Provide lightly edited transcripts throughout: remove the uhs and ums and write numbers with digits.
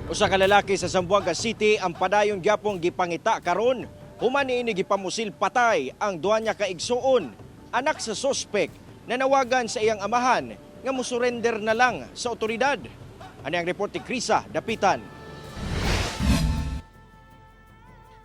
Usa ka lalaki sa Zamboanga City ang padayon gyapong gipangita karon human niini gipamusil patay ang duha niya ka igsuon, anak sa sospek, nanawagan sa iyang amahan nga musurrender na lang sa otoridad. Ani ang report ni Krisa Dapitan.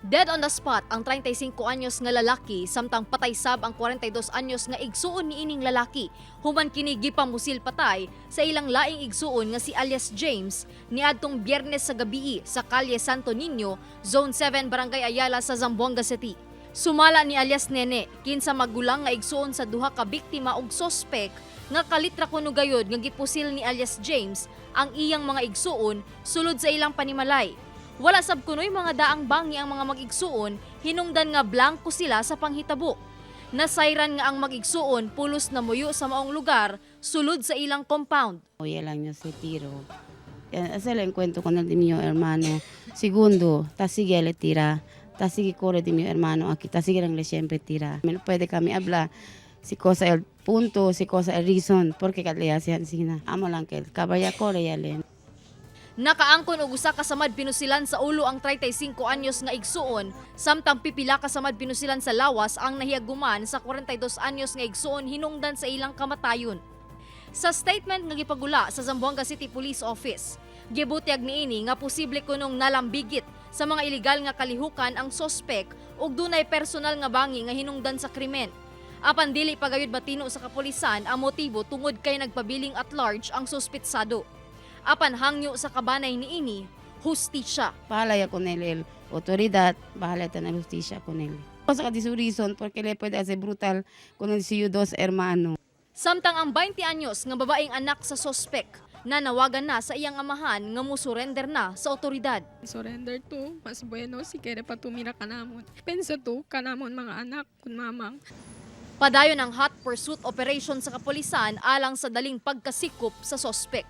Dead on the spot ang 35 anyos nga lalaki samtang patay sab ang 42 anyos nga igsuon niining lalaki human kini gipamusil patay sa ilang laing igsuon nga si alias James niadtong Biyernes sa gabii sa Kalye Santo Niño, Zone 7, Barangay Ayala sa Zamboanga City. Sumala ni alias Nene, kinsa magulang nga igsuon sa duha ka biktima og sospek, nga kalitra kuno gayod nga gipusil ni alias James ang iyang mga igsuon sulod sa ilang panimalay. Wala sab kunoy mga daang bangi ang mga mag-igsuon, hinungdan nga blanko sila sa panghitabo. Nasayran nga ang mag-igsuon pulos na muyo sa maong lugar sulod sa ilang compound. Hoy el año se tiró. Es el encuentro con el de mi hermano. Segundo, ta sigue le tira. Ta sigue corre de mi hermano aquí. Ta sigue le siempre tira. Me puede kami habla si cosa el punto, si cosa el reason, porque le hace así na. Amo lang que el caballo corre ya le. Nakaangkon og usa ka samad pinusilan sa ulo ang 35 anyos nga igsuon, samtang pipila ka samad pinusilan sa lawas ang nahiaguman sa 42 anyos nga igsuon hinungdan sa ilang kamatayon. Sa statement nga gipagula sa Zamboanga City Police Office, gibutyag niini nga posible kunong nalambigit sa mga iligal nga kalihukan ang sospek ug dunay personal nga bangi nga hinungdan sa krimen. Apan dili pa gayud matino sa kapulisan ang motibo tungod kay nagpabiling at large ang suspitsado. Apan hangyo sa kabanay niini, hustisya. Bahala ya con él el autoridad, bahala tener justicia con él. Cosa que su reason, porque le puede hacer brutal con el suyo dos hermanos. Samtang ang 20 anyos nga babaeng anak sa sospek, nanawagan na sa iyang amahan nga musurrender na sa otoridad. Surrender to, mas bueno si kere pa tumira kanamon. Pensa to, kanamon mga anak, kun mamang. Padayon ang hot pursuit operation sa kapulisan alang sa daling pagkasikop sa sospek.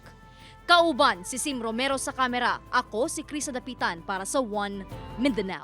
Kauban si Sim Romero sa kamera, ako si Krisa Dapitan para sa One Mindanao.